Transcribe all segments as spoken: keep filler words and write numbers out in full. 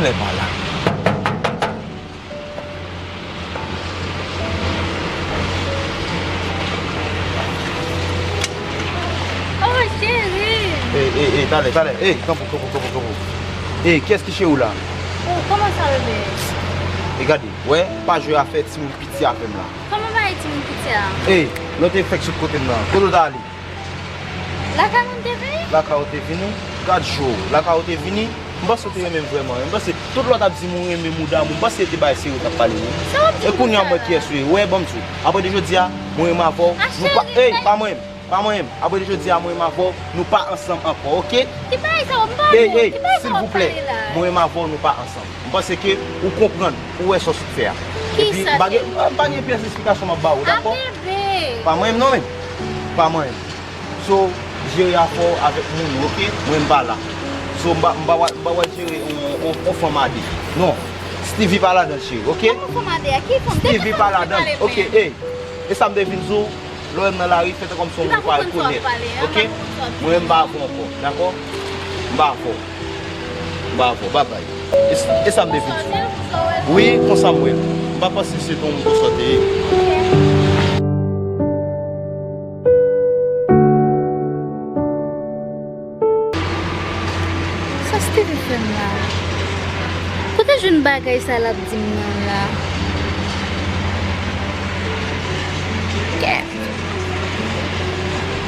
Fè pa la. Oh, cheri! Ey, ey, ey, talè, talè. Ey, kanpe, kanpe, kanpe, kanpe. Ey, kiyès ki cheri w la? Oh, kòman sa, bebe? E gade, wè, pa jwe afè timoun piti avè m la. Kòman bagay timoun piti a? Ey, lè w te fèk sot kote m nan, kote w t ale? Lakay mwen m te vini? Lakay ou te vini? Gad cho, lakay ou te vini? M panse w te renmen m vrèman wi. M panse tout lè w t ap di m ou renmen m, ou damou m, m panse se te bagay serye w t ap pale wi. Sa w ap di m konsa la? E kounye a mwen kiyès ou ye? Wè, ban m di w. Apre de jodi a, mwen renmen avè w, nou pa, ey, pa mwen menm, pa mwen menm. Apre de jodi a, mwen renmen avè w, nou pa ansanm ankò, oke? Ki bagay sa w ap pale? Ey, ey, silvouplè, mwen renmen avè w, nou pa ansanm. M panse ke ou konprann, ou wè sa w sot fè a. Epi, m pa gen, m pa gen pyès esplikasyon m ap ba ou, dakò? Pa mwen menm non, men. Pa mwen menm. So, jere afè w avèk moun ou, oke? Mwen, m pa la. So, m pa, m pa, m pa wè jere on, on, on fanm a de. Non. Stevie pa ladan, cheri, oke? Kòman fanm a de a? Ki fanm? Stevie pa ladan, oke? Ey, e sa m te vin di w, lè w wè m nan lari, fè tankou se yon moun ou pa rekonèt, oke? Mwen, m pa avè w ankò, dakò? M pa avè w. M pa avè w, babay. E, e sa m te vin di w. Wi, konsa m wè l. M pa panse se te yon moun konsa w te ye. Sa Stevie fè m la? Kote jwenn bagay sa l ap di m nan la? Kèt.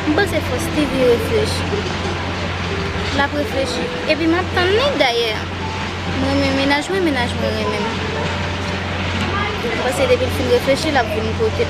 M panse fò Stevie reflechi. L ap reflechi. Epi m ap tann li dayè. Mwen renmen mennaj mwen, mennaj mwen renmen m. M panse depi l fin reflechi, l ap vin kote m.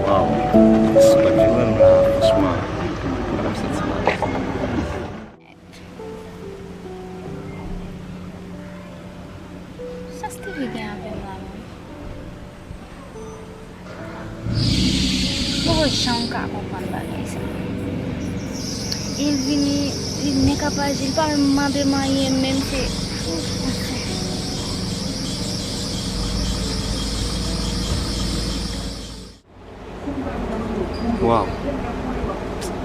Waw, si m pa t vin wè m la, franchman, m t ap santi m alèz. Sa Stevie gen avè m la menm? Mwen pa janm ka konprann bagay sa. E l vini, li nèg ap aji, li pa menm mande m anyen, menm se, anfen. Waw.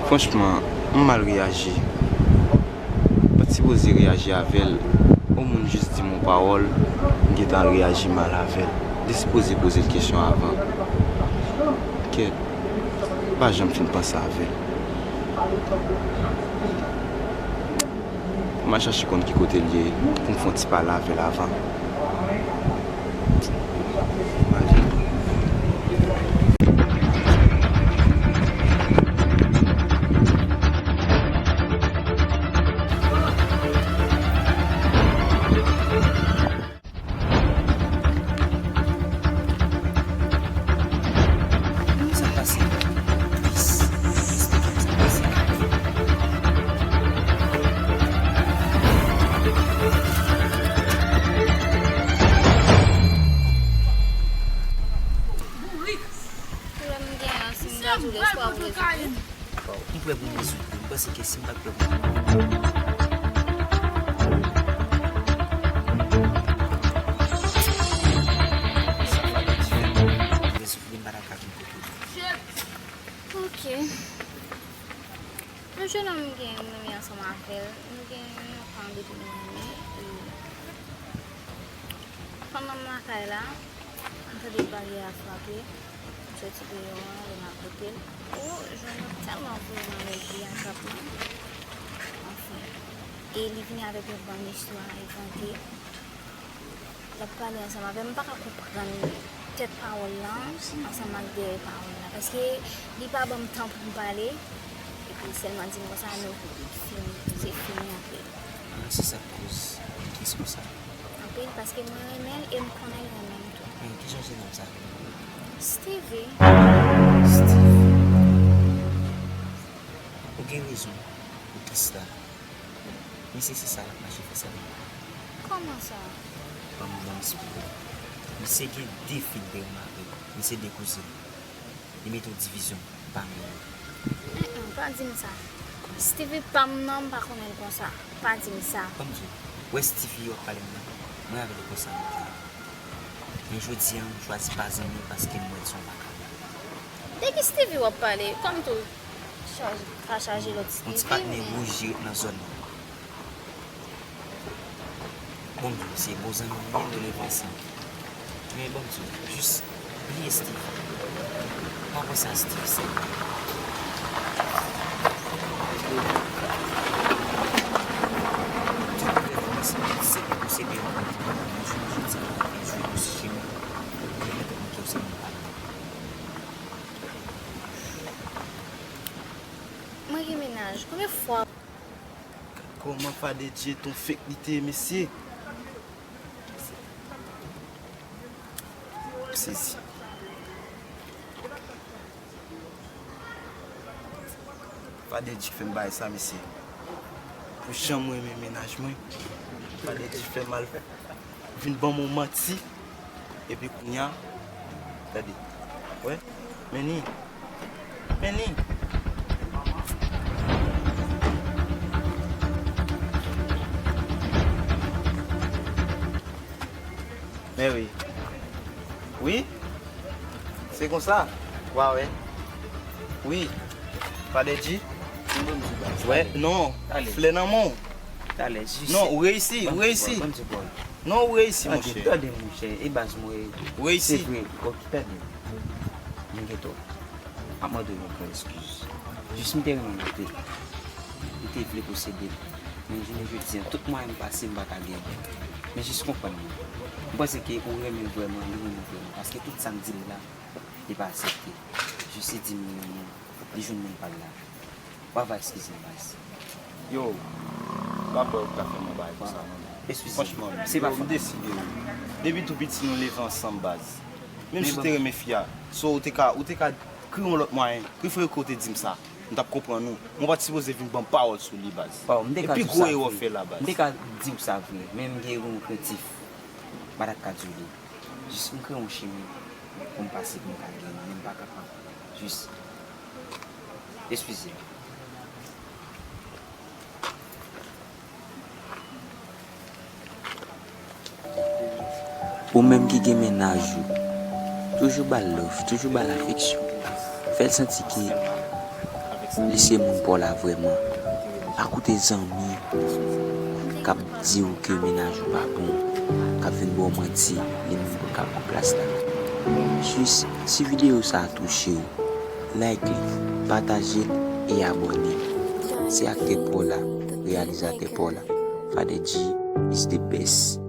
Franchman, m mal reyaji. M pa t sipoze reyaji avè l. Yon moun jis di m yon pawòl, m gentan al reyaji mal avè l. Li sipoze poze l kesyon avan. Kèt, m pa janm fin panse avè l. M a chache konn ki kote l ye pou m fè yon ti pale avè l avan. Sa pase? Plis, esplike m sa pase. Pwoblèm m gen an, si m gade w, lespwa pou rezoud li. Bon, m prè pou m rezoud li. M panse ke si m pa t prè pou m rezoud li, m pa t ap ka vin kote w. Ok. Yon jennonm m gen, m renmen ansanm avè l. Nou gen lontan depi nou renmen. E pandan m lakay la, m tande baryè a frape. M soti deyò a, lè m al kote l. O, jennonm tèlman voye m al lèzye a, frap mwen. Anfen. E li vini avèk yon bann istwa envante. L ap pale ansanm avè m, m pa ka konprann tèt pawòl lan ansanm ak dèyè pawòl la. Paske li pa ban m tan pou m pale, epi li sèlman di m konsa, nou fini, se fini antre. Ah, se sa k koz kesyon sa. Anpil, paske mwen renmen l e m konnen l renmen m tou. Men, kijan jennonm sa rele? Stevie. Stevie. Ou gen rezon pou tris la. Misye se sa l ap mache fè sèlman. Kòman sa? Ban m, ban m esplike w. Misye gen de fi l te renmen avè l. Misye de kouzin. Li mete yon divizyon pami nou. Mm, mm, pa di m sa. Stevie pa m nan, m pa konnen l konsa. Pa di m sa. Ban m di w, wè Stevie w ap pale m nan, mwen avè l e konsa nou te ye. Men jodi a, m chwazi pa zanmi l paske m wè l se yon vakabon. De ki Stevie w ap pale? Kòm tou, chaj-, pa chaje lòt Stevie. Yon ti patnè wouj ki ret nan zòn nan. Bon, se bon zanmi m ye, nou leve ansanm. Men bon, jis bliye Steve. Pa panse a Steve sèlman. Tout lè kòmanse, se pou se de yon jounen jodi a, jwe nou si chemen. Mwen gen mennaj. Konbyen fwa? Kòman Fadedji te yon fake li te ye, mesye? M sezi. Fadedji k fè m bay sa, mesye. Pou jan m renmen mennaj mwen, Fadedji fè m al vin ban m yon manti. Epi kounye a, gade. Wè, men li. Men li. Men wi. Wi. Se konsa. Wa wè. Wi. Fadedji. Wè, non. Flè nan men w. Talè, jis. Non, ou reyisi, ou reyisi. Non, ou reyisi, monchè. Tande, monchè, e baz mwen. Ou reyisi. Se vre, ok, tande. Mwen gen tò. Ap mande w yon gran eskiz. Jis m te renmen l anpil. M te vle posede l. Men jounen jodi a, tout mwayen m pase, m pa ka genyen. Men jis konprann mwen. M panse ke ou renmen l vrèman, li renmen w vrèman. Paske tout sa m di l la, li pa aksepte. Jis li di m li renmen l. Li jwenn moun pa l la. W ap va eskize m, baz. Yo, m pa kwè ou ka fè m yon bagay konsa, non. Eskize m. Franchman, se pa yo, m deside, wi. Depi tou piti, nou leve ansanm, baz. Menm si w te renmen fi a, so ou te ka, ou te ka kreye yon lòt mwayen. Prefere ke w te di m sa. M t ap konprann ou. Mwen pa t sipoze vin ban m pawòl sou li, baz. Epi gwo erè w fè la, baz. M te ka di w sa vre, men m gen yon krentif. M pa t ap ka di w li. Jis m kreye yon chemen pou m pase, pou m ka genyen, men m pa kapab. Jis eskize m. Ou menm ki gen mennaj ou, toujou ba l love, toujou ba l afeksyon. Fè l santi ke li se moun pa w la vrèman. Pa koute zanmi k ap di w ke mennaj ou pa bon, k ap vin ba w manti, li menm pou l ka pran plas la. Jis, si videyo sa a touche w, like li, pataje l e abòne. Se aktè pa w la, reyalizatè pa w la. Fadedji is the best.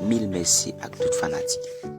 Mil mèsi ak tout fanatik.